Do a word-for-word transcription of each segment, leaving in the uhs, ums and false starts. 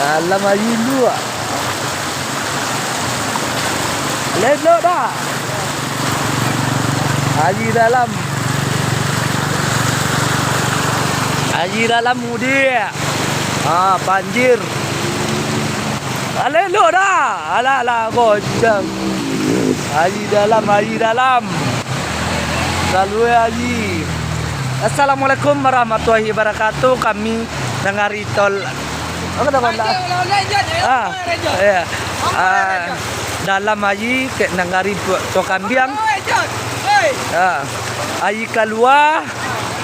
Dalam ayi luak. Lelok dah. Ayi dalam. Ayi dalam mudik. Ah, banjir. Ah, lelok dah. Alah, alah, goncang. Ayi dalam, ayi dalam. Kalua ayi. Assalamualaikum warahmatullahi wabarakatuh. Kami nangari tol. Apa nama anda? Ah, iya. Ah, dalam ayi kek nangari tu, tu kambiang. Ah, ayi kalua.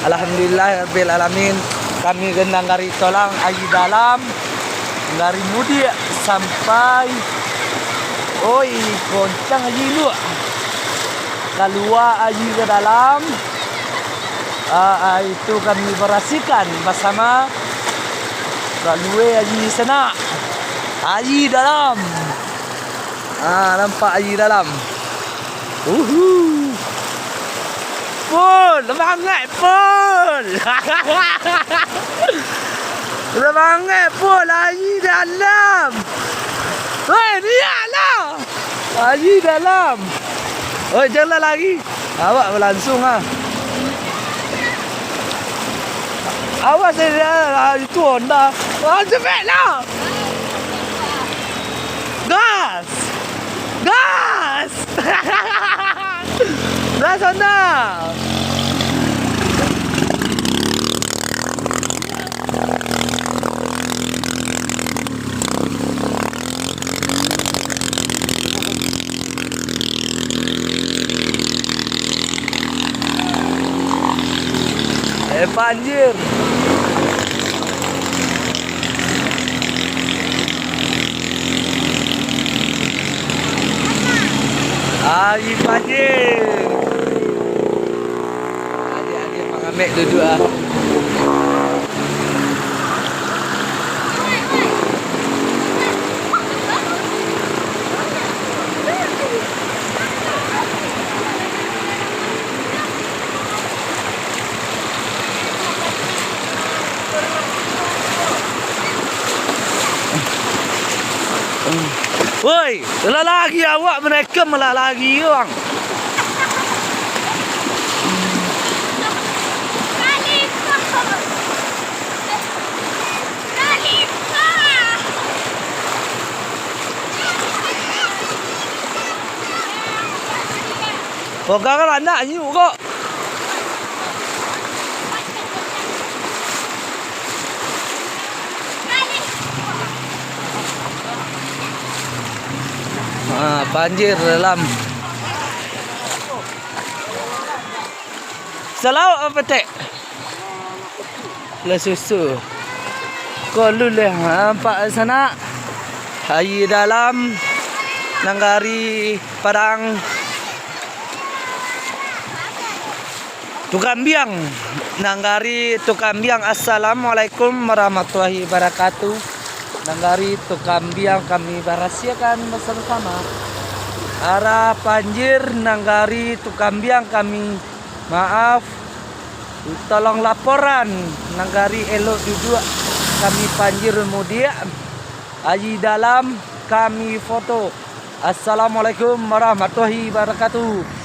Alhamdulillah rabbil alamin. Kami nangari tolang ayi dalam. Nangari mudik sampai. Oi, goncang ayi luak. Kalua ayi ka dalam. Ah, ah, itu kami barasikan basamo. Kalua ayi sanak. Ayi dalam. Ah, nampak ayi dalam. Uhu. Pul, bangat, Pul. Bangat, Pul, ayi dalam. Weh, lieklah. Ayi dalam. Oi, janganlah lari. Awak balansuang ah. Awas eh, ah, itu Honda. Ah, cepatlah. Gas. Gas. Gas Honda. Eh, banjir. Ari banjir. Adik-adik mangamek duduak ah. Woi, lah lari awak, mereka malah lari, bang. Kok kan anak nyu kok. Ah, banjir dalam. Salauk apa, Tek? Lah susu. Ko luleh nampak sanak. Ayi dalam nagari Padang. Tukambiang, nagari Tukambiang. Assalamualaikum warahmatullahi wabarakatuh. Nagari Tukambiang kami barasiakan basamo-samo. Arah banjir nagari Tukambiang kami, maaf, tolong laporan nagari elok duduak kami banjir mudik. Ayi dalam kami foto. Assalamualaikum warahmatullahi wabarakatuh.